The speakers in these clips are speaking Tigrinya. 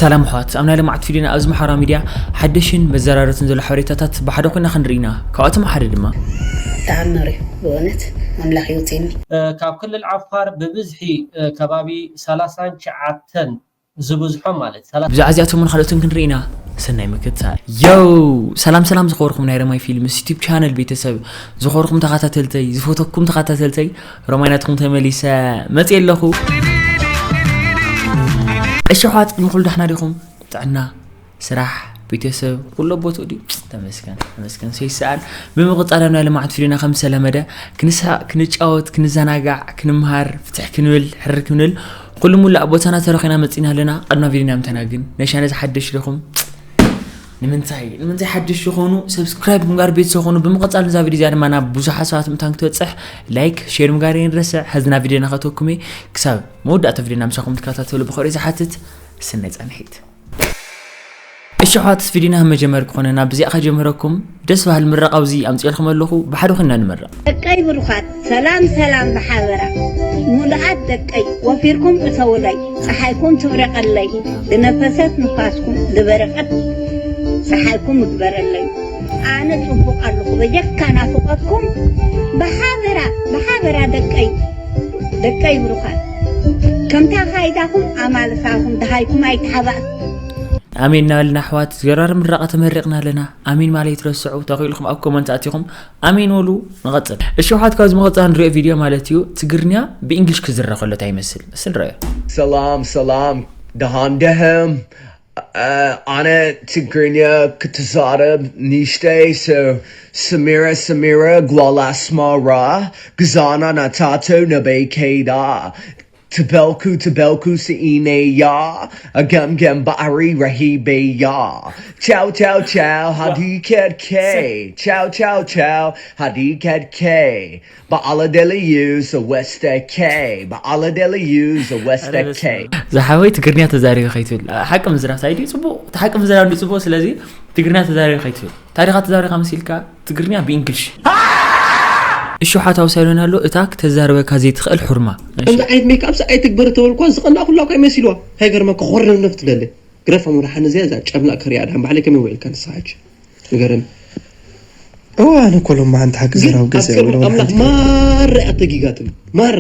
ሰላም ኣሕዋት፣ ኣብ ናይ ልምዓት ቪድዮና ኣብዚ ማሕበራዊ ሚድያ ሓደሽን መዘራረትን ዘሎ ሓበሬታታት ብሓደ ኮይና ክንርኢ ኢና። ካብኣቶም ሓደ ድማ ተኣምር እዩ ብእውነት ኣምላኽ ይውፅኒ። ካብ ክልል ዓፋር ብብዝሒ ከባቢ ሰላሳን ትሽዓተን ዝብዝሖም ማለት ብዛዕባ እዚኣቶምን ካልኦትን ክንርኢ ኢና። ሰናይ ምክትታል። ዮው! ሰላም ሰላም ዝኸበርኩም ናይ ረማይ ፊልምስ ዩቲብ ቻነል ቤተሰብ፣ ዝኸበርኩም ተኸታተልተይ፣ ዝፈተኩም ተኸታተልተይ፣ ረማይ ናትኩም ተመሊሰ መፅየ ኣለኹ። እሺ ኣሕዋት፣ ቅድሚ ኩሉ ዳሕና ዲኹም? ጥዕና፣ ስራሕ፣ ቤተሰብ፣ ኩሉ ቦትኡ ድዩ? ተመስገን ተመስገን ሰይሰኣል። ብምቕፃል ኣብ ናይ ልምዓት ቪድዮና ከም ዝተለመደ ክንስሕቕ፣ ክንጫወት፣ ክንዘናጋዕ፣ ክንምሃር፣ ፍትሕ ክንብል፣ ሕርር ክንብል ኩሉ ሙላእ ቦታና ተረኺና መፂና ኣለና። ቀድማ ቪድዮና ምተና ግን ነሻነ ዝሓደሽ ዲኹም? ንምንታይ ንምንታይ ሓደሽ ዝኾኑ ሰብስክራይብ ምግባር ቤተሰብ ዝኾኑ። ብምቕፃል ነዛ ቪድዮ እዚኣ ድማ ናብ ብዙሓት ሰባት ምእንታን ክትበፅሕ ላይክ ሼር ምግባር የንረስዕ። ሀዝና ቪድዮና ከተኩም እየ። ክሳብ መወዳእታ ቪድዮና ምሳኹም ትከታተሉ ብኸሪ ዝሓትት ስነይ ፃንሒት። እሺ ኣሕዋት፣ ቪድዮና መጀመር ክኾነ ናብ ብዚኣ ከጀምረኩም ደስ ባህል ምረቃ ኣብዚ ኣምፅኤልኩም ኣለኹ። ብሓደ ኮይና ንምረቕ። ደቀይ ብሩኻት ሰላም ሰላም ብሓበራ ሙሉኣት ደቀይ ወፊርኩም እተውለይ ፀሓይኩም ትብረቀለይ ዝነፈሰት ንፋስኩም ዝበረቀት ፀሓይኩም ምግበረለይ ኣነ ፅቡቅ ኣለኹ በጀካ ናፍቆትኩም ብሓበራ ብሓበራ ደቀይ ደቀይ ብሩኻት ከምታ ካይዳኹም ኣማልሳኹም ደሃይኩም ኣይትሓባእ ኣሜን እናበልና ኣሕዋት ዝገራር ምረቃ ተመሪቕና ኣለና። ኣሜን ማለት ይትረስዑ ተኽኢልኩም ኣብ ኮመንት ኣቲኹም ኣሜን ወሉ። ንቐፅል እሺ ኣሕዋት፣ ካብዚ መቐፃ ንሪኦ ቪድዮ ማለት እዩ ትግርኛ ብእንግሊሽ ክዝረ ከሎ እንታይ ይመስል እስቲ ንረዮ። ሰላም ሰላም ደሃን ደህም ኣነ ትግርኛ ክትዛረብ ንሽተይ ሰው ስሚረ ስሚረ ጓል ኣስመራ ግዛና ናታተው ነበይ ከይዳ ትበልኩ ትበልኩ ስኢነያ ኣገምገም ባዕሪ ረሂበያ ቻው ቻው ቻው ሃዲከድከ ቻው ቻው ቻው ሃዲከድከ በዓለ ደልዩ ዘወስተከ በዓለ ደልዩ ዘወስተከ ዝሓወይ ትግርኛ ተዛሪበ ከይትብል ሓቂ ምዝራብ እንታይ ድዩ ፅቡቅ እቲ ሓቂ ምዝራብ እንዲ ፅቡቅ ስለዚ ትግርኛ ተዛሪበ ከይትብል ታሪኻ ተዛሪኻ መሲልካ ትግርኛ ብእንግሊሽ እሺ ሓታው ሳይሎን ኣሎ እታ ክተዛርበካ ዘይትኽእል ሑርማ ከምዚ ዓይነት ሜክኣፕስ ኣይትግበር ተበልኳ ዝቐላእ ኩላ እኳ ይመሲልዋ ሃይገርመ ክኾርነፍ ትደሊ ግረፋ ሙርሓን እዚኣ እዛ ጨምላእ ከሪኣ ድሓን ባዕለይ ከመይ ውዒልካ ንስኻ ሕጂ ንገረኒ እዋ ኣነ ኮሎም መዓንቲ ሓቂ ዘራው ገዛ ኣምላኽ ማራ ኣተጊጋትም ማራ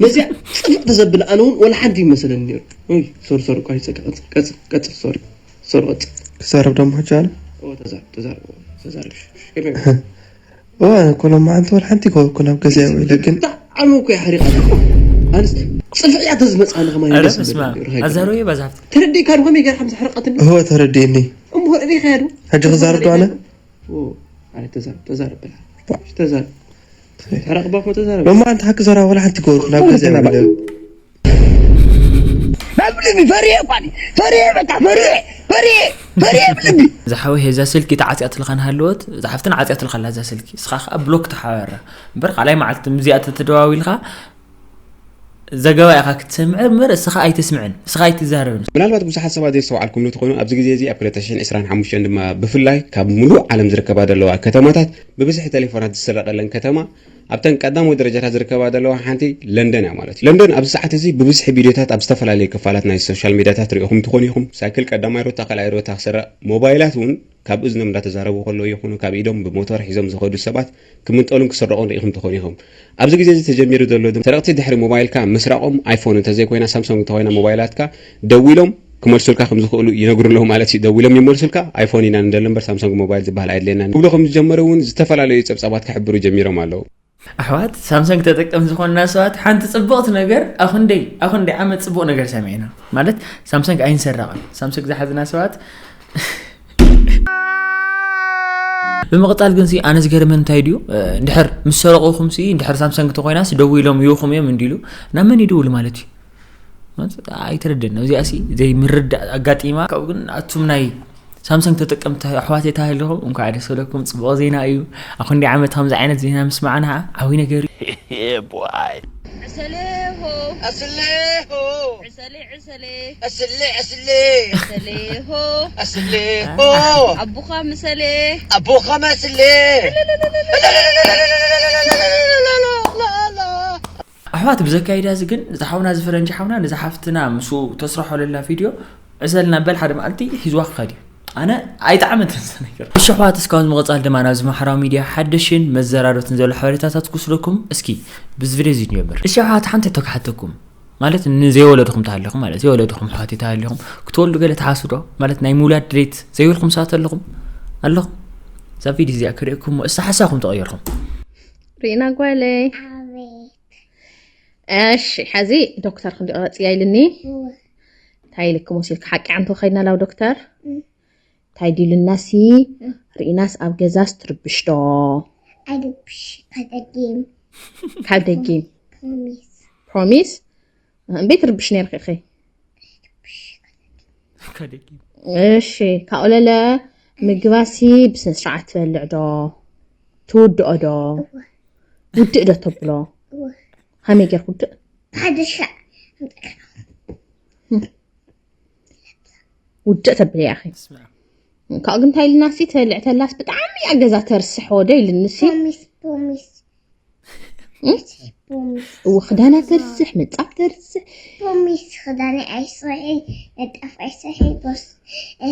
ነዚኣ ጽፍዕ ተዘብል ኣነ እውን ወላ ሓንቲ ይመሰለኒ ነይሩ ሶሪ ሶሪ ቋይ ቀጽል ሶሪ ሶሪ ቀጽል ክዛረብ ደሞ ሕጂ ኣነ ተዛረብ ተዛረብ ተዛረብ እዋ ኮሎም መዓንቲ ወላ ሓንቲ ይኮንኩ ናብ ገዛ ውዒለ ግን ብጣዕሚ እኮ የሕሪቃ ኣነስ ጽፍዕ እያ ተዝመጽኣኒ ከማይ ኣዛረበ ባዛፍቲ ተረዲእካ ድኾም ገር ከም ዘሕረቀትኒ እወ ተረዲእኒ እሞ ርእኻ ዶ ሕጂ ክዛረብ ዶ ኣነ ኣነ ተዛረብ ተዛረብ ብላ ተዛረብ ተዛረብ ሎማ ኣንቲ ሓቂ ዘራ ወላ ሓንቲ ገበርኩ ናብ ገዛ ውዒለ በልብልኒ ፈሪየ እኳ ፈሪየ በቃ ፈሪየ ፈሪየ ፈሪየ ብልቢ ዝሓወይ ሄዛ ስልኪ ተዓፅያትልካ ንሃለወት ዝሓፍትን ዓፅያትልካ ኣላ እዛ ስልኪ እስኻ ከዓ ብሎክ ተሓበራ እምበር ካልኣይ መዓልቲ ምዚኣ ተተደዋዊልካ ዘገባ ኢኻ ክትሰምዕ እምበር እስኻ ኣይተስምዕን እስኻ ኣይትዛረብን ምናልባት ብዙሓት ሰባት ዘይስተውዓልኩምሉ ትኾኑ ኣብዚ ግዜ እዚ ኣብ ክልተ ሽሕን ዕስራን ሓሙሽተን ድማ ብፍላይ ካብ ሙሉእ ዓለም ዝርከባ ዘለዋ ከተማታት ብብዝሒ ቴሌፎናት ዝስረቀለን ከተማ ኣብተን ቀዳማዊ ደረጃታት ዝርከባ ዘለዋ ሓንቲ ለንደን እያ ማለት እዩ። ለንደን ኣብዚ ሰዓት እዚ ብብዝሒ ቪድዮታት ኣብ ዝተፈላለዩ ክፋላት ናይ ሶሻል ሚድያታት ርኢኹም ትኾኑ ኢኹም። ሳይክል ቀዳማይ ሮታ ካልኣይ ሮታ ክስረቕ፣ ሞባይላት እውን ካብ እዝኖም እንዳተዛረቡ ከለዉ ይኹኑ ካብ ኢዶም ብሞቶር ሒዞም ዝኸዱ ሰባት ክምንጠሉን ክስረቑን ርኢኹም ትኾኑ ኢኹም። ኣብዚ ግዜ እዚ ተጀሚሩ ዘሎ ግን ሰረቕቲ ድሕሪ ሞባይልካ ምስራቖም ኣይፎን እንተዘይኮይና ሳምሶንግ እንተኾይና ሞባይላትካ ደዊሎም ክመልሱልካ ከም ዝኽእሉ ይነግሩ ኣለዉ ማለት እዩ። ደዊሎም ይመልሱልካ ኣይፎን ኢና ንደሊ እምበር ሳምሶንግ ሞባይል ዝበሃል ኣየድልየናን ክብሉ ከም ዝጀመሩ እውን ዝተፈላለዩ ጸብጻባት ክሕብሩ ጀሚሮም ኣለዉ። ኣሕዋት ሳምሰንግ ተጠቀምቲ ዝኾንና ሰባት ሓንቲ ፅብቕቲ ነገር ኣኹንደይ ኣኹንደይ ዓመት ፅቡቕ ነገር ሰሚዕና ማለት ሳምሰንግ ኣይንሰረቕን ሳምሰንግ ዝሓዝና ሰባት ብምቕፃል ግን ኣነ ዝገርመን እንታይ ድዩ እንድሕር ምስ ሰረቑኹም እንድሕር ሳምሰንግ ተኮይናስ ደዊሎም ይኹም እዮም እንዲሉ ናብ መን ይድውሉ ማለት እዩ ኣይተረደን እዚኣ ሲ ዘይምርዳእ ኣጋጢማ ካብኡ ግን ኣቱም ናይ ሳምሰንግ ተጠቀምቲ ኣሕዋተይ ተሃሊኹም እንኳዕ ደስ በለኩም ፅቡቕ ዜና እዩ ኣኹንዲ ዓመት ከምዚ ዓይነት ዜና ምስማዕና ዓብይ ነገር እዩ ዕሰሌ ሆ ዕሰሌ ሆ ዕሰሌ ዕሰሌ ዕስሌ ዕስሌ ዕሰሌ ሆ ዕስሌ ሆ ኣቦኻ ምሰሌ ኣቦኻ መስሌ ኣሕዋት ብዘካይዳ እዚ ግን እዚ ሓውና እዚ ፈረንጂ ሓውና ነዚ ሓፍትና ምስኡ ተስርሖ ለላ ቪድዮ ዕሰልና በል ሓደ መዓልቲ ሒዝዋ ክኸድ እዩ። ኣነ ኣይጠዓመትን እዛ ነገር። እሺ ኣሕዋት፣ እስካብ ምቕጻል ድማ ናብዚ ማሕበራዊ ሚድያ ሓደሽን መዘራረብትን ዘሎ ሓበሬታታት ክወስደኩም። እስኪ ብዚ ቪድዮ እዚ ንጀምር። እሺ ኣሕዋት፣ ሓንቲ ሕቶ ክሓተኩም። ማለት ንዘይወለድኹም ተሃለኹም፣ ማለት ዘይወለድኹም ኣሕዋት ተሃለኹም፣ ክትወልዱ ገለ ትሓስቡ ዶ? ማለት ናይ ምውላድ ድሌት ዘይብልኩም ሰባት ኣለኹም? ኣለኹም? እዛ ቪድዮ እዚኣ ክርእየኩም እሞ እስቲ ሓሳብኩም ተቐየርኩም። ሪኢና ጓለይ። ኣቤት። እሺ፣ ሕዚ ዶክተር ክንዲ ቀረጽ እያ ኢልኒ። እወ። እንታይ ኢልክሞ ሲልክ ሓቂ ዓንቶ ከይድና ላብ ዶክተር? እም። እንታይ ዲልናሲ እም። ርኢናስ ኣብ ገዛስ ትርብሽ ዶ? ኣይርብሽ፣ ካብ ደጊም። ካብ ደጊም። ፕሮሚስ። ፕሮሚስ? እምበይ ትርብሽ ነርኺ ኢኺ? ካብ ደጊም። እሺ፣ ካኦለለ ምግባሲ ብስነ ስርዓት ትበልዕ ዶ? ትውድኦ ዶ? እወ። ውድእ ዶ ተብሎ? እወ። ከመይ ጌርኩ ውድእ? ሓደ ሻዕ። ውድእ ተብልያ ኢኺ። ስማዕ። ካብኡ ግን እንታይ ኢልና ሲ ትበልዕ ተላስ ብጣዕሚ እያ ገዛ ተርስሕ ወደ ኢልኒ ሲ። ፕሮሚስ፣ ፕሮሚስ። እም? ፕሮሚስ። እወ፣ ክዳና ተርስሕ፣ ምንጻፍ ተርስሕ። ፕሮሚስ፣ ክዳነይ ኣይስርሒ፣ ነጣፍ ኣይስርሒ፣ ቦስ፣ እ፣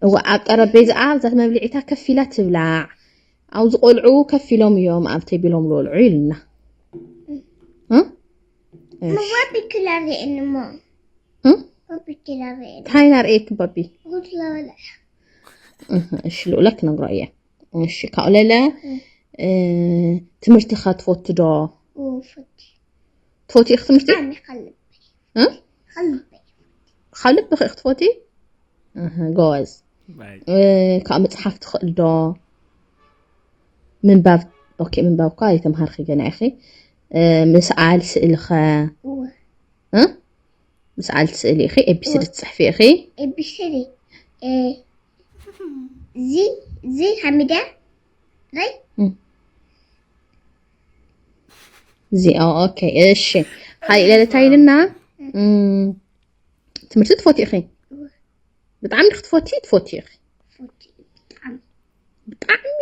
እወ፣ ኣብ ጠረጴዛኣ ኣብዛ መብልዒታ ከፍ ኢላ ትብላዕ። ኣብዚ ቆልዑ ከፍ ኢሎም እዮም ኣብ ቴቢሎም ዝበልዑ ኢልና። እ? እሺ። እሞ ባቢ ክላሪ እንሞ። እ? ባቢ ክላሪ እን። እንታይ ናርእየክ ባቢ? ጉድ ለበለ። እህ፣ እሺ፣ ልኡለ ክነግሮ እየ። እሺ፣ ካኦለለ፣ እ። እ፣ ትምህርትኻ ትፈቱ ዶ? ኡ፣ ፈቲ። ትፈቲ ኢኺ ትምህርቲ? ኣነ ካብ ልበይ። እ? ካብ ልበይ። ካብ ልብኺ ኢኺ ትፈቲ? እህ፣ ጎበዝ። ባይ። እ፣ ካብ መጽሓፍ ትኽእል ዶ? ምንባብ፣ ኦኬ፣ ምንባብ እኳ ኣይተምሃርኺ ገና ኢኺ። እ፣ ምስዓል ስእሊ ኸ? እወ። እ? ምስዓል ስእሊ ኢኺ፣ ኤ ቢ ሲ ዲ እወ። ትጽሕፊ ኢኺ? ኤ ቢ ሲ ዲ። እ፣ ዚ፣ ዚ ሓሚዳ፣ ራይ? እም። እዚ፣ ኦ፣ ኦኬ፣ እሺ። ካልእ ለለ እንታይ ኢልና? እም፣ ትምህርቲ ትፈትዩ ኢኺ? እወ። ብጣዕሚ ዲኺ ትፈትዩ? ትፈትዩ ኢኺ? ትፈትዩ፣ ብጣዕሚ። ብጣዕሚ?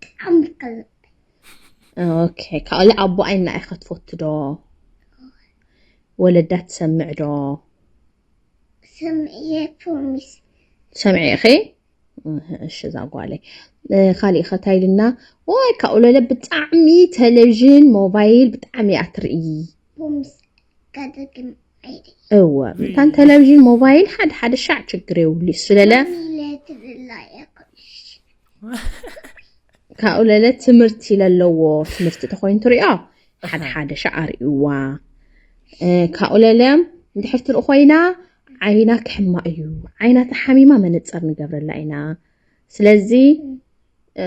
ብጣዕሚ ከልብ። ኦኬ፣ ካልእ ኣቦ ኣይና ኢኻ ትፈቱ ዶ? ወለዳ ትሰምዕ ዶ? ሰምዕየ፣ ፕሮሚስ። ትሰምዒ ኢኺ? እህ፣ እሺ፣ እዛ ጓለይ። እ፣ ካሊእ ኸ እንታይ ኢልና? ዋይ፣ ካብኡ ለለ ብጣዕሚ ቴሌቪዥን፣ ሞባይል ብጣዕሚ እያ ትርኢ። ፕሮሚስ፣ ከደግም ኣይደ። እወ፣ ምታን ቴሌቪዥን፣ ሞባይል ሓደ ሓደ ሻዕ ችግር የብሉ። እሱ ለለ ማሚ ለትብላ የኮሽ። ካብኡ ለለ ትምህርቲ ለለዎ፣ ትምህርቲ ተኾይኑ ትሪኦ፣ ሓደ ኣሃ። ሓደ ሻዕ ኣርእይዋ። እ፣ ካብኡ ለለ እንድሕር ትርኢ ኮይና፣ ዓይና ክሕማ እዩ። ዓይና ተሓሚማ መነጸር ንገብረላ ኢና። ስለዚ፣ እ፣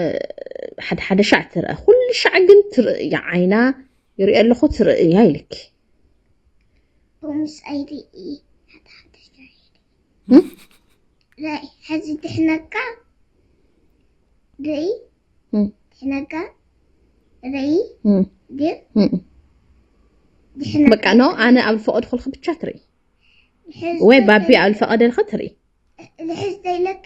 ሓደ ሓደ ሻዕ ትርአ። ኩሉ ሻዕ ግን ትርእ እያ ዓይና። ይርኢ ኣለኹ፣ ትርእ እያ ኢልኪ። ፕሮሚስ ኣይርኢ። ሓደ ሓደ ሻዕ። እም? ራይ፣ ሕዚ ድሕነካ። ርኢ። እም። ድሕነካ። ርኢ። እም። ግን እም። ድሕነካ። በቃ፣ ኖ፣ ኣነ ኣብ ዝፈቐድኩልኪ ብቻ ትርኢ። ሕዚ ወይ ባቢ ተተይ-፣ ኣብ ዝፈቐደልኪ ትርኢ። ልሕዝ ተይለኪ፣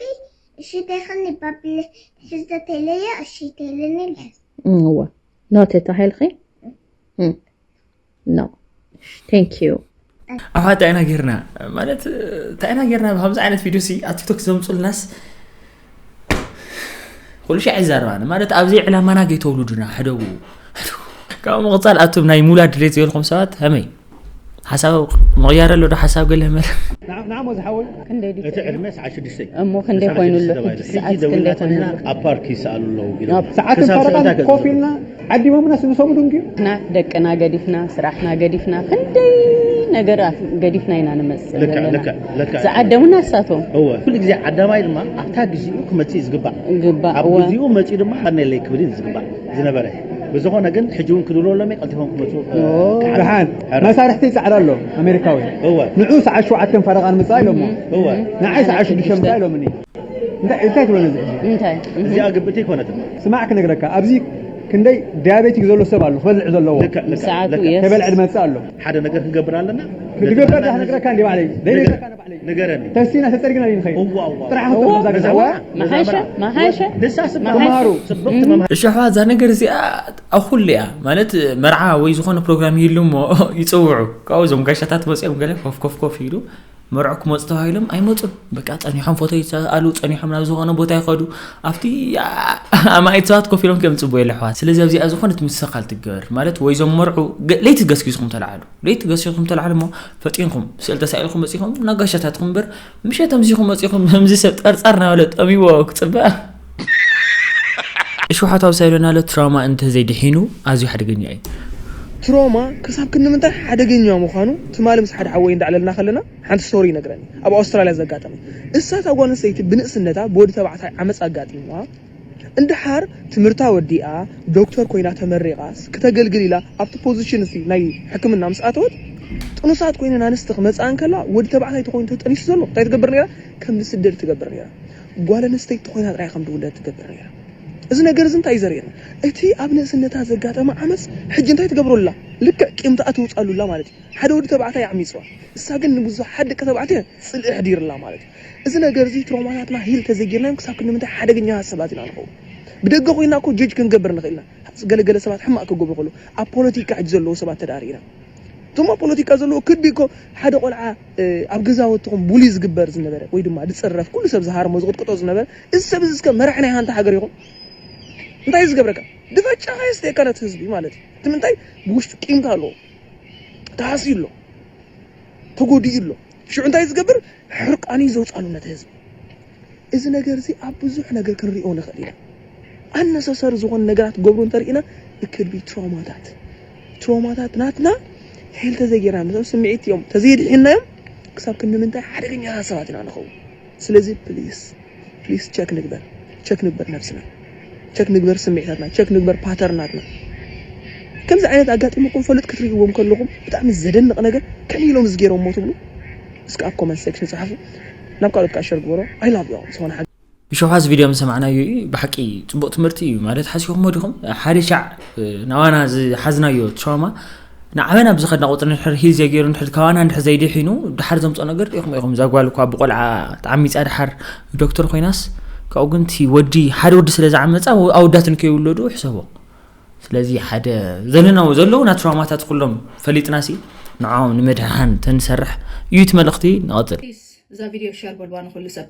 እሺ ተይኽኒ፣ ባቢ ልሕዝ ተተይለየ፣ እሺ ተይለኒ ልሕዝ። እም፣ እወ። ኖ ተታሂልኺ? እም። ኖ። Thank you። ኣሓ፣ እንታይ ኢና ጌርና? ማለት፣ እንታይ ኢና ጌርና? ብከምዚ ዓይነት ቪድዮ ሲ ኣብ ቲክቶክ ዘምፁልናስ ኩሉ ሻዕ ይዛረባና። ማለት፣ ኣብዚ ዕላማና ገይተውልዱና፣ ሕደጉ። ሕደጉ። ካብኡ ምቕፃል፣ ኣቱም ናይ ምውላድ ድሌት ዘይብልኩም ሰባት፣ ከመይ? ሓሳብ ምቕያር ኣሎ ዶ? ሓሳብ ገለ መለ? ንዓ-፣ ንዓሞ ዝሓወይ፣ ክንደይ ድዩ እቲ ዕድመ ሰዓት ሽዱሽተ እዩ። እሞ ክንደይ ሰዓት ኮይኑ ኣሎ? ሽዱሽተ ተባሂሉ። ሕጂ ሰዓት ክንደይ ደዊልና ኮይኑ ተለና ኣሎ? ኣብ ፓርክ ይሰኣሉ ኣለዉ ኢሎም። ኣብ ሰዓትን ክሳብ ፈረቓን ሰዓት ኮፍ ኢልና ዓዲሞምና ስንሶም ድንኪ። ንሕና ደቅና ገዲፍና፣ ስራሕና ገዲፍና፣ ክንደይ ነገራት ገዲፍና ኢና ንመጽእ ልክዕ፣ ዘለና። ልክዕ፣ ልክዕ። ዝዓደሙና እሳቶም። እወ፣ ኩሉ ግዜ ዓዳማይ ድማ ኣብታ ግዜኡ ክመጽእ እዩ ዝግባእ። ይግባእ፣ ኣብ እወ። ግዜኡ መጺኡ ድማ ሓርነለይ ክብል እዩ ዝግባእ ዝነበረ። ብዝኾነ ግን ሕጂ እውን ክድውለሎም እየ፣ ቀልጢፎም ክመጹ፣ እ፣ ኦ፣ ክሓቱ። ደሓን። ሕረ። መሳርሕቲ ይጻዕር ኣሎ፣ ኣሜሪካዊ። እወ። ንዑ ሰዓት ሸውዓተን ፈረቓ ንምጻእ ኢሎሞ። እወ። ንዓይ ሰዓት ሽዱሽተ ምጻእ ኢሎምኒ። እንታይ፣ እንታይ ትብሎ ነዚ ሕጂ? እንታይ? እዚኣ ግብእቲ ኣይኮነትን። ስማዕ ክነግረካ፣ ኣብዚ ክንደይ ዲያቤቲክ ዘሎ ሰብ ኣሎ፣ ክበልዕ ዘለዎ። ልክዕ፣ ልክዕ፣ ብሰዓቱ ልክዕ። እየ። ከይበልዐ ዝመጽእ ኣሎ። ሓደ ነገር ክንገብር ኣለና። ክትገብር ነቲ ዳህ ነግረካ እንዲ ባዕለይ። ደይ ንገር-፣ ነግረካ ንባዕለይ። ንገረኒ። ተሲና ተጸሪግና እዩ ንኸይድ። እዋ፣ እዋ። ጥራሕ እዋ፣ ክትብሎ መዛማ፣ ዘግዋ። መሓሸ፣ መዛማ። መሓሸ። ንሳ ስማ-፣ መሓሸ። ተምሃሩ። ጽብቕቲ እም። መምሃ-፣ እሺ፣ ኣሕዋት፣ እዛ ነገር እዚኣ ኣብ ኩሉ እያ። ማለት፣ መርዓ ወይ ዝኾነ ፕሮግራም ይህሉ እሞ ይጽውዑ። ካብኡ እዞም ጋሻታት መጺኦም ገለ ኮፍ፣ ኮፍ፣ ኮፍ ይብሉ። መርዑ ክመፁ ተባሂሎም ኣይመፁን። በቃ ጸኒሖም ፎቶ ይሰኣሉ፣ ጸኒሖም ናብ ዝኾነ ቦታ ይኸዱ። ኣብቲ ኣማኢት ሰባት ኮፍ ኢሎም ከም ጽቡይ ኣለሕዋት። ስለዚ ኣብዚኣ ዝኾነት ምስተኻል ትገበር ማለት ወይ ዞም መርዑ ለይቲ ገስጊስኩም ተለዓሉ፣ ለይቲ ገስጊስኩም ተለዓሉ እሞ ፈጢንኩም ስእል ተሳኢልኩም መጺኹም ናጋሻታትኩም እምበር ምሸት ኣምዚኹም መጺኹም ከምዚ ሰብ ጠርጻር ናበለ ጠሚዎ ክጽበ እሽውሓት ኣብ ሳይሎና ኣሎ ትራውማ እንተ ዘይድሒኑ ኣዝዩ ሓደገኛ እዩ። ትሮማ ክሳብ ክንምንታይ ሓደገኛ ምዃኑ ትማሊ ምስ ሓደ ሓወይ እንዳዕለልና ከለና ሓንቲ ስቶሪ ይነግረኒ። ኣብ ኣውስትራልያ ዘጋጠመ። እሳ እታ ጓል ኣንስተይቲ ብንእስነታ ብወዲ ተባዕታይ ዓመፅ ኣጋጢምዋ እንድሓር ትምህርታ ወዲኣ ዶክተር ኮይና ተመሪቓስ ክተገልግል ኢላ ኣብቲ ፖዚሽን እዚ ናይ ሕክምና ምስ ኣተወት ጥኑሳት ኮይነን ኣንስቲ ክመፅኣ እንከላ ወዲ ተባዕታይ ተኮይኑ ተጠኒሱ ዘሎ እንታይ ትገብር ነይራ? ከም ዝስደድ ትገብር ነይራ። ጓል ኣንስተይቲ ኮይና ጥራይ ከም ትውለድ ትገብር ነይራ። እዚ ነገር እዚ እንታይ እዩ ዘርእየና? እቲ ኣብ ንእስነታ ዘጋጠመ ዓመፅ ሕጂ እንታይ ትገብረላ? ልክዕ ቂምታኣ ትውፃሉላ ማለት እዩ። ሓደ ወዲ ተባዕታይ ኣዕሚፅዋ፣ እሳ ግን ንብዙሓት ደቂ ተባዕትዮ ፅልኢ ኣሕዲርላ ማለት እዩ። እዚ ነገር እዚ ትሮማታትና ሂል ተዘይጌርናዮም ክሳብ ክንዲ ምንታይ ሓደገኛታት ሰባት ኢና ንኸውን። ብደገ ኮይና እኮ ጀጅ ክንገብር ንኽእል ኢና። ገለገለ ሰባት ሕማቕ ክገብሩ ከለዉ ኣብ ፖለቲካ ሕጂ ዘለዉ ሰባት ተዳሪእና እቶም ኣብ ፖለቲካ ዘለዉ ክቢ እኮ ሓደ ቆልዓ ኣብ ገዛወትኹም ቡሊ ዝግበር ዝነበረ ወይ ድማ ዝፅረፍ ኩሉ ሰብ ዝሃርሞ ዝቕጥቅጦ ዝነበረ እዚ ሰብ እዚ እስከ መራሕ ናይ ሃንታ ሃገር ይኹን እንታይ እዩ ዝገብረካ ድፈጫኻ የስተየካ ነቲ ህዝቢ ማለት እዩ እቲ ምንታይ ብውሽጡ ቂምታ ኣለዎ ተሃስዩ ኣሎ ተጎዲኡ ኣሎ ሽዑ እንታይ ዝገብር ሕርቃኑ ዘውፃሉ ነቲ ህዝቢ እዚ ነገር እዚ ኣብ ብዙሕ ነገር ክንሪኦ ንኽእል ኢና ኣነሰሰሪ ዝኾኑ ነገራት ገብሩ እንተርኢና እክድቢ ትሮማታት ትሮማታት ናትና ሄል ተዘይጌርና ነቶም ስምዒት እዮም ተዘይድሒናዮም ክሳብ ክንምንታይ ሓደገኛታት ሰባት ኢና ንኸውን ስለዚ ፕሊስ ፕሊስ ቸክ ንግበር ቸክ ንግበር ነብስና ቸክ ንግበር ስምዒታትና ቸክ ንግበር ፓተርናትና ከምዚ ዓይነት ኣጋጢሙኩም ፈልጥ ክትርእይዎም ከለኹም ብጣዕሚ ዘደንቕ ነገር ከመይ ኢሎም ዝገይሮሞ ትብሉ እስከ ኣብ ኮመንት ሴክሽን ጸሓፉ ናብ ካልኦት ከዓ ሸር ግበሮ I love you ዝኾነ ሓደ ብሸውሓዝ ቪድዮ ምስ ሰማዕናዮ እዩ ብሓቂ ፅቡቅ ትምህርቲ እዩ ማለት ሓሲኹሞ ዲኹም ሓደ ሻዕ ናባና ዝሓዝናዮ ትራውማ ንዓበና ብዝኸድና ቁፅሪ ንድሕር ሂል ዘይገይሩ ንድሕር ካባና ንድሕር ዘይድሒኑ ድሓር ዘምፅኦ ነገር ኢኹም ኢኹም እዛ ጓል እኳ ብቆልዓ ተዓሚፃ ድሓር ዶክተር ኮይናስ ካብኡ ግን እቲ ወዲ ሓደ ወዲ ስለ ዝዓመፃ ኣወዳት ንከይውለዱ ሕሰቦ ስለዚ ሓደ ዘለናዎ ዘለውና ትራውማታት ኩሎም ፈሊጥናሲ ንዓኦም ንምድሓን ተንሰርሕ እዩ እቲ መልእኽቲ ንቐፅል። እዛ ቪድዮ ሸር በልዋ ንኹሉ ሰብ።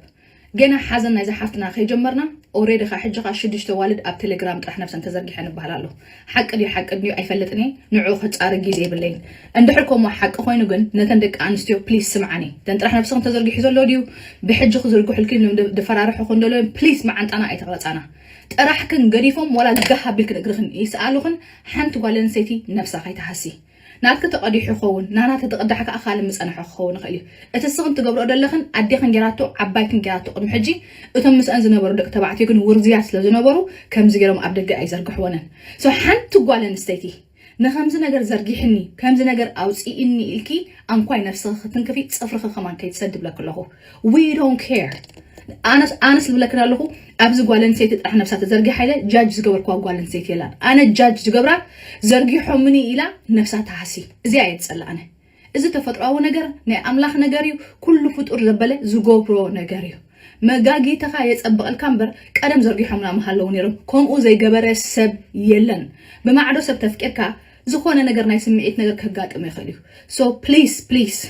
ገና ሓዘን ናይዛ ሓፍትና ከይጀመርና ኦሬዲ ኻ ሕጂ ኻ ሽዱሽተ ዋልድ ኣብ ቴሌግራም ጥራሕ ነብሰን ተዘርጊሐን ይበሃል ኣሎ። ሓቂ ድዩ ሓቂ ድዩ ኣይፈልጥን እየ። ንዑ ክጻረ ግዜ የብለይን። እንድሕር ኮሞ ሓቂ ኮይኑ ግን ነተን ደቂ ኣንስትዮ ፕሊስ ስምዓኒ። ተን ጥራሕ ነብስኽን ተዘርጊሑ ዘሎ ድዩ ብሕጂ ክዝርግሑልኪ ድፈራርሑኽን ደሎ ፕሊስ መዓንጣና ኣይተቕረጻና። ጥራሕክን ገዲፎም ዋላ ጋህ ኣቢልክን እግርኽን ይስኣሉኽን ሓንቲ ጓል ኣንስተይቲ ነብሳ ከይትሃሲ። ናትኪ ተቐዲሑ ክኸውን ናና ተተቐዳሕ ከኣ ካልእ ምጸንሖ ክኸውን ይኽእል እዩ። እቲ ስኽን ትገብርኦ ደለኽን ኣዴኽን ጌራቶ ዓባይክን ጌራቶ ቅድሚ ሕጂ እቶም ምስአን ዝነበሩ ደቂ ተባዕትዮ ግን ውርዝያት ስለ ዝነበሩ ከምዚ ገይሮም ኣብ ደገ ኣይዘርግሕወንን። So ሓንቲ ጓል ኣንስተይቲ ንኸምዚ ነገር ዘርጊሕኒ ከምዚ ነገር ኣውፅእኒ ኢልኪ ኣንኳይ ነብስኺ ክትንክፊ ፅፍርኺ ከማን ከይትሰዲ ብለኪ ኣለኹ። We don't care ኣነስ ኣነስ ዝብለክን ኣለኹ ኣብዚ ጓል ኣንስተይቲ ጥራሕ ነብሳ ተዘርጊሓ ኢለ ጃጅ ዝገበርክዋ ጓል ኣንስተይቲ የላን ኣነ ጃጅ ዝገብራ ዘርጊሖምኒ ኢላ ነብሳ ትሃሲ እዚኣ እየ ዝፀልእ ኣነ እዚ ተፈጥሮኣዊ ነገር ናይ ኣምላኽ ነገር እዩ ኩሉ ፍጡር ዘበለ ዝገብሮ ነገር እዩ መጋጊትኻ የፀብቐልካ እምበር ቀደም ዘርጊሖምና ምሃለዉ ነይሮም ከምኡ ዘይገበረ ሰብ የለን ብማዕዶ ሰብ ተፍቂርካ ዝኾነ ነገር ናይ ስምዒት ነገር ከጋጥም ይኽእል እዩ so please please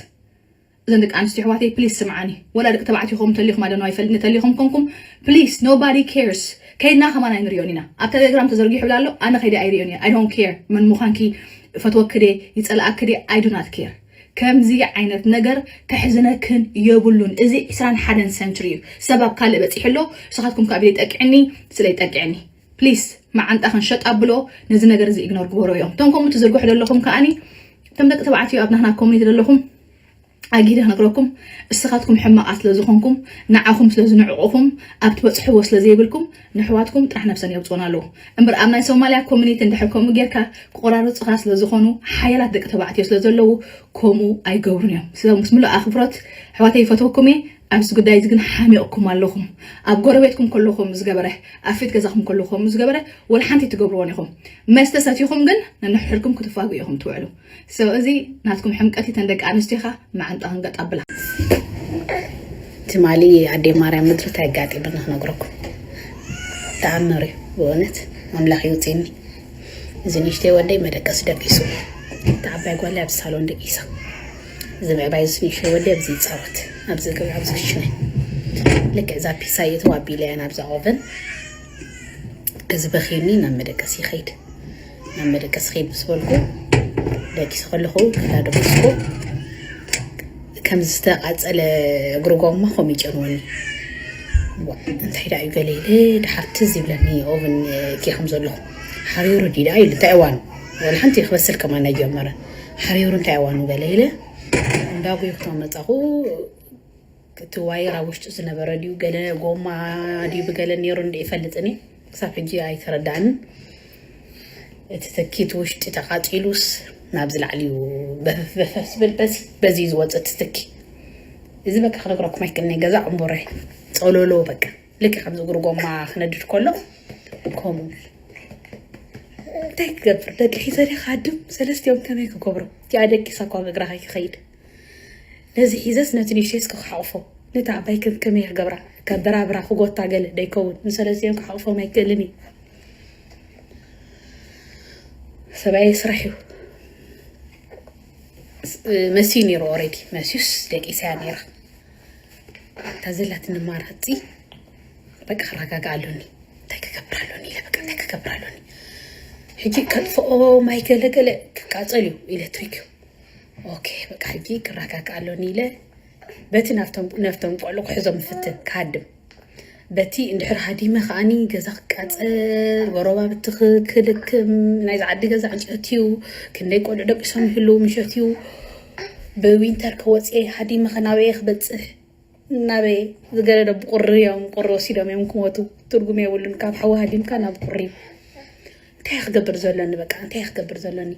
እዘን ደቂ ኣንስትዮ ኣሕዋተይ ፕሊስ ስምዓኒ ወላ ደቂ ተባዕትዮ ኹም ተሊኹም ኣደነዋይ ፈልጥኒ ተሊኹም ኮንኩም ፕሊስ nobody cares ከይድና ከማን ኣይንሪኦን ኢና ኣብ ቴሌግራም ተዘርጊሑ ብላ ኣሎ ኣነ ከይደ ኣይሪኦን እየ I don't care መን ምዃንኪ ፈትወኪ ድየ ይፀልኣኪ ድየ I do not care ከምዚ ዓይነት ነገር ከሕዝነክን የብሉን እዚ ዕስራን ሓደን ሰንችሪ እዩ ሰብ ኣብ ካልእ በፂሑ ኣሎ ንስኻትኩም ካብ ኢለይ ጠቅዕኒ ስለ ይጠቅዕኒ ፕሊስ መዓንጣኽን ሸጥ ኣብሎ ነዚ ነገር እዚ ኢግኖር ግበሮ እዮም እቶም ከምኡ ትዝርግሑ ዘለኹም ከዓኒ እቶም ደቂ ተባዕትዮ ኣብ ናህና ኮሚኒቲ ዘለኹም ኣጊደ ክነግረኩም እስኻትኩም ሕማቓት ስለ ዝኾንኩም ንዓኹም ስለ ዝንዕቑኹም ኣብ ትበፅሕዎ ስለ ዘይብልኩም ንሕዋትኩም ጥራሕ ነብሰን የውፅኡን ኣለዉ እምበር ኣብ ናይ ሶማልያ ኮሚኒቲ እንድሕር ከምኡ ጌርካ ክቆራርፅኻ ስለ ዝኾኑ ሓያላት ደቂ ተባዕትዮ ስለ ዘለዉ ከምኡ ኣይገብሩን እዮም ስለ ምስ ምሉእ ኣኽብሮት ኣሕዋተይ ይፈትወኩም እየ ኣብዚ ጉዳይ እዚ ግን ሓሚቕኩም ኣለኹም ኣብ ጎረቤትኩም ከለኹም ዝገበረ ኣብ ፊት ገዛኹም ከለኹም ዝገበረ ወላ ሓንቲ ትገብርዎን ኢኹም መስተ ሰቲኹም ግን ነንሕድኩም ክትፋጉ ኢኹም ትውዕሉ So እዚ ናትኩም ሕምቀት እተን ደቂ ኣንስትዮኻ መዓንጣኽን ገጥ ኣብላ። ትማሊ ኣዴ ማርያም ምድሪ እንታይ ኣጋጢሙኒ ክነግረኩም ተኣምር እዩ ብእውነት ኣምላኽ ይውፅኒ እዚ ንሽተይ ወደይ መደቀሲ ደቂሱ እታ ዓባይ ጓለይ ኣብ ሳሎን ደቂሳ እዚ ምዕባይ ዝስንሽ ወዲ ኣብዚ ይፃወት ኣብዚ ገ- ኣብዚ ክሽነ ልክዕ እዛ ፒሳ እየተው ኣቢለያ ናብዛ ኦቨን። እዚ በኺኒ ናብ መደቀስ ይኸይድ። ናብ መደቀስ ኸይድ ምስ በልኩ ደቂሰ ከለኹ ክላደበስኩ ከም ዝተቃፀለ እግሪ ጎማ ከም ይጨንወኒ። ዋ፣ እንታይ ደኣ እዩ ገለ ኢለ ድሓር ትዝ ይብለኒ ኦቨን ኬ ከም ዘለኹ ሓሪሩ ድዩ ደኣ ኢሉ እንታይ እዋኑ ወላ ሓንቲ ክበስል ከማን ኣይጀመረን። ሓሪሩ እንታይ እዋኑ ገለ ኢለ እንዳጉ ክተመፃኹ እቲ ዋየር ኣብ ውሽጡ ዝነበረ ድዩ ገለ ጎማ ድዩ ብገለ ነይሩ እንደ ይፈልጥኒ ክሳብ ሕጂ ኣይተረዳእንን። እቲ ትኪት ውሽጢ ተቃፂሉስ ናብዚ ላዕሊ እዩ በፈፍ በፈፍ ዝብል በዚ በዚ እዩ ዝወፅእ እቲ ትኪ። እዚ በቃ ክነግረኩም ኣይክእልኒ ገዛ ዕንቦረ ፀሎሎ በቃ ልክ ከምዚ እግሪ ጎማ ክነድድ ከሎ ከምኡ እንታይ ክገብር ደቂ ሒዘ ደ ካድም ሰለስቲኦም ከመይ ክገብሮ እቲኣ ደቂሳ እኳ ብእግራ ከይክኸይድ ነዚ ሒዘስ ነቲ ንእሽተይስ ክሓቕፎ ነቲ ዓባይ ከም ከመይ ክገብራ ከበራብራ ክጎታ ገለ ደይከውን ንሰለስቲኦም ክሓቕፎም ኣይክእልን እዩ። ሰብኣይ ስራሕ እዩ መስዩ ነይሩ ኦሬዲ መስዩስ ደቂሰያ ነይራ። እታ ዘላትኒ ኣማራፂ በቃ ክረጋጋእ ኣሎኒ። እንታይ ክገብር ኣሎኒ ኢለ በቃ እንታይ ክገብር ኣሎኒ። ሕጂ ከጥፍኦ ማይ ገለገለ ክቃፀል እዩ ኤሌክትሪክ እዩ። ኦኬ በቃ ሕጂ ክረጋጋእ ኣሎኒ ኢለ በቲ ናብቶም ነፍቶም ቆልዑ ክሕዞም ይፍትን ክሃድም። በቲ እንድሕር ሃዲመ ከዓኒ ገዛ ክቃፀል ጎረባብቲ ክልክም ናይዚ ዓዲ ገዛ ዕንጨቲ እዩ። ክንደይ ቆልዑ ደቂሶም ይህልው ምሸት እዩ። ብዊንተር ከወፅኤ ሃዲመ ከናበየ ክበፅሕ ናበይ ዝገደደ ብቁሪ እዮም ቁሪ ወሲዶም እዮም ክሞቱ። ትርጉም የብሉን ካብ ሓዊ ሃዲምካ ናብ ቁሪ። እንታይ ክገብር ዘለኒ በቃ እንታይ ክገብር ዘለኒ።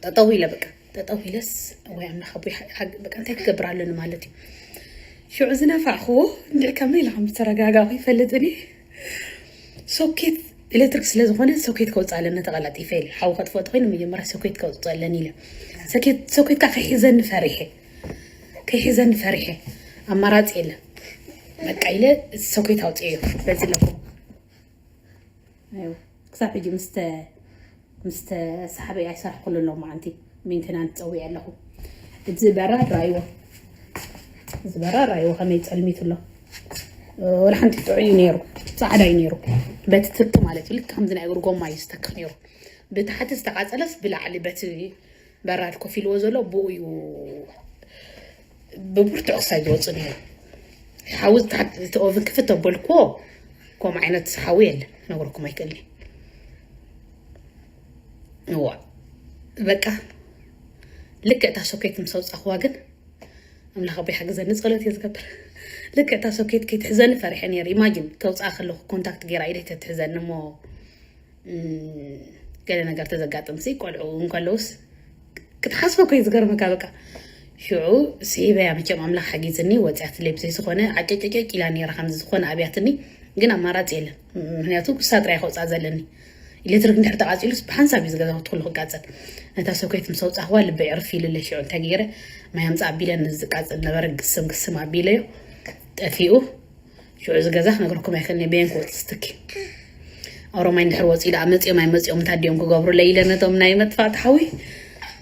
ጠጠው ኢለ በቃ ጠጠው ኢለስ ወይ ኣምላኽ ኣቦይ ሓ- ሓ- በቃ እንታይ ክገብር ኣለኒ ማለት እዩ። ሽዑ ዝነፋዕክዎ እንድዒ ከመይ ኢለ ከም ዝተረጋጋኹ ይፈልጥኒ። ሶኬት ኤሌክትሪክ ስለ ዝኾነ ሶኬት ከውፅእ ኣለኒ ተቐላጢፈ ኢለ ሓዊ ከጥፍኦ ተኮይኑ መጀመርያ ሶኬት ከውፅእ ኣለኒ ኢለ ሶኬት ሶኬት ከዓ ከይሒዘኒ ፈሪሐ ከይሒዘኒ ፈሪሐ ኣማራፂ የለን በቃ ኢለ ሶኬት ኣውፅኤዮ በዚ ኣለኹ። ክሳብ ሕጂ ምስ ተሳሕበ ኣይሰርሕኩሉ ኣለዉ መዓንቲ ሜንቴናንስ ፀዊዐ ኣለኹ። እዚ በራድ ራእይዎ እዚ በራድ ራእይዎ ከመይ ፀልሚቱ ኣሎ። ወላ ሓንቲ ጥዑይ እዩ ነይሩ ፃዕዳ እዩ ነይሩ በቲ ትኪ ማለት እዩ ልክ ከምዚ ናይ እግሪ ጎማ እዩ ዝተክኽ ነይሩ። ብታሕቲ ዝተቃፀለስ ብላዕሊ በቲ በራድ ኮፍ ኢልዎ ዘሎ ብኡ እዩ ብብርቱዕ ክሳይ ዝወፅእ ነይሩ። ሓዊ እቲ ኦቭን ክፍት ተበልክዎ ከምኡ ዓይነት ሓዊ የለን ክነግረኩም ኣይክእልን። እዋ በቃ ልክዕ እታ ሶኬት ምስ ኣውፃእኽዋ ግን ኣምላኽ ኣቦይ ሓግዘኒ ፀሎት እየ ዝገብር። ልክዕ እታ ሶኬት ከይትሕዘኒ ፈሪሐ ነይረ። ኢማጂን ከውፅኣ ከለኹ ኮንታክት ገይራ ኢደይ ተትሕዘኒ እሞ ገለ ነገር ተዘጋጥም ሲ ቆልዑ እንከለውስ ክትሓስቦ ኮይ ዝገርመካ በቃ ሽዑ ስሂበያ መቸም ኣምላኽ ሓጊዝኒ ወፅያትለይ ብዘይ ዝኾነ ዓጨጨጨጭ ኢላ ነይራ ከምዚ ዝኾነ ኣብያትኒ ግን ኣማራፂ የለን ምክንያቱ ክሳ ጥራይ ከውፃእ ዘለኒ ኤሌክትሪክ እንድሕር ተቃፂሉስ ብሓንሳብ እዩ ዝገዛውት ኩሉ ክቃፀል ነታ ሰኮይት ምስ ኣውፃኽዋ ልበይ ዕርፍ ኢሉለይ ሽዑ እንታይ ገይረ ማይ ኣምፃእ ኣቢለ ንዝቃፅል ነበረ ግስም ግስም ኣቢለዮ ጠፊኡ ሽዑ እዚ ገዛ ክነግረኩም ኣይክእልን እየ በየን ክወፅእ ስትኪ ኣውሮማይ እንድሕር ወፂኡ ደኣ መፂኦም ኣይመፂኦም እንታይ ድዮም ክገብሩለይ ኢለ ነቶም ናይ መጥፋእቲ ሓዊ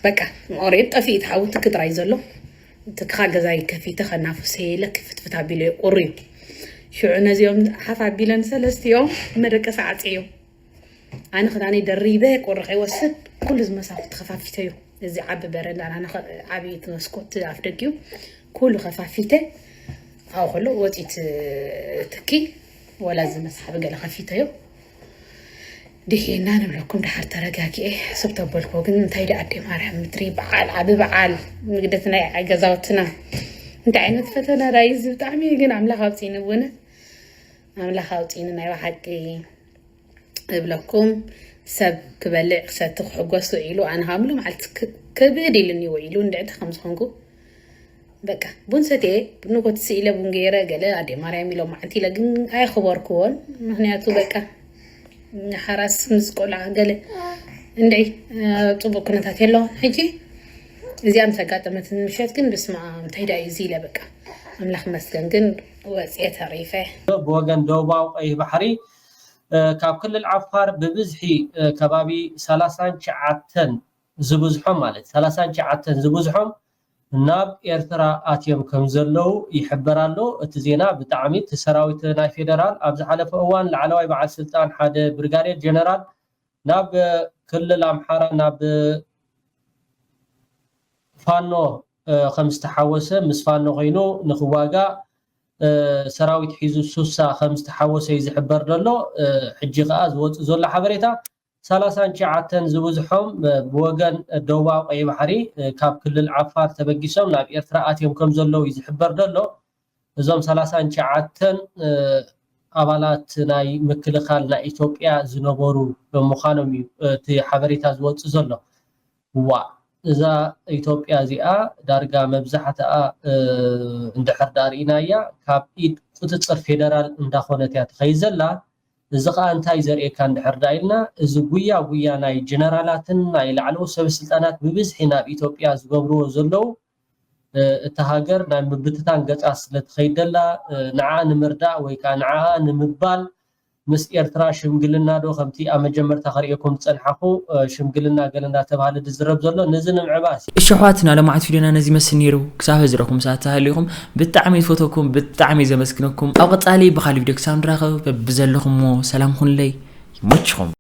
በቃ ኦሬድ ጠፊኡ እቲ ሓዊ ትኪ ጥራይ ዘሎ ትክኻ ገዛይ ከፊተ ከናፍሰ ኢለ ክፍትፍት ኣቢለ ቁሪ ሽዑ ነዚኦም ሓፍ ኣቢለን ሰለስቲኦም መደቀሲ ዓፅዮም ኣነ ክዳነይ ደሪበ ቁሪ ከይወስድ ኩሉ ዝመሳኩ ተኸፋፊተዮ እዚ ዓቢ በረንዳና ዓብይቲ መስኮት ኣፍ ደጊኡ ኩሉ ከፋፊተ ኣብኡ ከሎ ወፂት ትኪ ወላ እዚ መስሓቢ ገለ ከፊተዮ ድሒና ንብለኩም ድሓር ተረጋጊኤ ስብ ተበልኩ ግን እንታይ ዳ ኣዴ ማርያም ምድሪ በዓል ዓቢ በዓል ንግደት ናይ ገዛውትና እንታይ ዓይነት ፈተና ዳዩ እዚ ብጣዕሚ ግን ኣምላኽ ኣውፅኢኒ ብእውነት ኣምላኽ ኣውፅኢኒ ናይ ብሓቂ እብለኩም ሰብ ክበልዕ ክሰቲ ክሕጎስ ውዒሉ ኣነ ካብ ምሉ መዓልቲ ክብድ ኢሉኒ ውዒሉ እንድዕቲ ከም ዝኾንኩ በቃ ቡን ሰትየ ንጎት ስኢለ ቡን ገይረ ገለ ኣዴ ማርያም ኢሎም መዓልቲ ኢለ ግን ኣየኽበርክዎን ምክንያቱ በቃ ሓራስ ምስ ቆልዓ ገለ እንድዒ ኣብ ፅቡቅ ኩነታት የለውን ሕጂ እዚኣ ምስ ኣጋጠመትን ምሸት ግን ብስማ እንታይ ዳ እዩ እዚ ኢለ በቃ ኣምላኽ መስገን ግን ወፅየ ተሪፈ። ብወገን ደቡባዊ ቀይሕ ባሕሪ ካብ ክልል ዓፋር ብብዝሒ ከባቢ ሰላሳን ትሽዓተን ዝብዝሖም ማለት ሰላሳን ትሽዓተን ዝብዝሖም ናብ ኤርትራ ኣትዮም ከም ዘለዉ ይሕበር ኣሎ። እቲ ዜና ብጣዕሚ እቲ ሰራዊት ናይ ፌደራል ኣብ ዝሓለፈ እዋን ላዕለዋይ በዓል ስልጣን ሓደ ብርጋዴር ጀነራል ናብ ክልል ኣምሓራ ናብ ፋኖ ከም ዝተሓወሰ፣ ምስ ፋኖ ኮይኑ ንክዋጋእ ሰራዊት ሒዙ ሱሳ ከም ዝተሓወሰ እዩ ዝሕበር ዘሎ። ሕጂ ከዓ ዝወፅእ ዘሎ ሓበሬታ ሰላሳን ትሽዓተን ዝብዝሖም ብወገን ደቡባዊ ቀይ ባሕሪ ካብ ክልል ዓፋር ተበጊሶም ናብ ኤርትራ ኣትዮም ከም ዘለዉ እዩ ዝሕበር ዘሎ። እዞም ሰላሳን ትሽዓተን ኣባላት ናይ ምክልኻል ናይ ኢትዮጵያ ዝነበሩ ብምዃኖም እዩ እቲ ሓበሬታ ዝወፅእ ዘሎ። ዋ እዛ ኢትዮጵያ እዚኣ ዳርጋ መብዛሕትኣ እንድሕር ዳርኢናያ ካብ ኢድ ቁፅፅር ፌደራል እንዳኾነት እያ ትኸይድ ዘላ። እዚ ከዓ እንታይ ዘርእየካ እንድሕር ዳ ኢልና፣ እዚ ጉያ ጉያ ናይ ጀነራላትን ናይ ላዕለዎት ሰበስልጣናት ብብዝሒ ናብ ኢትዮጵያ ዝገብርዎ ዘለዉ እታ ሃገር ናይ ምብትታን ገፃ ስለትኸይድ ደላ፣ ንዓ ንምርዳእ ወይ ከዓ ንዓ ንምባል ምስ ኤርትራ ሽምግልና ዶ ከምቲ ኣብ መጀመርታ ከርእየኩም ዝፀንሓኹ ሽምግልና ገለ እንዳተባሃለ ዝዝረብ ዘሎ ነዚ ንምዕባስ እዩ። እሺ ኣሕዋትና፣ ለማዓት ቪድዮና ነዚ ይመስል ነይሩ። ክሳብ ሕዚ ረኹም ሰዓት ተሃሊኹም ብጣዕሚ ዝፈተኩም፣ ብጣዕሚ ዘመስግነኩም። ኣብ ቀፃሊ ብካሊእ ቪድዮ ክሳብ ንራኸብ በብዘለኹምዎ ሰላም ኩንለይ፣ ይመችኹም።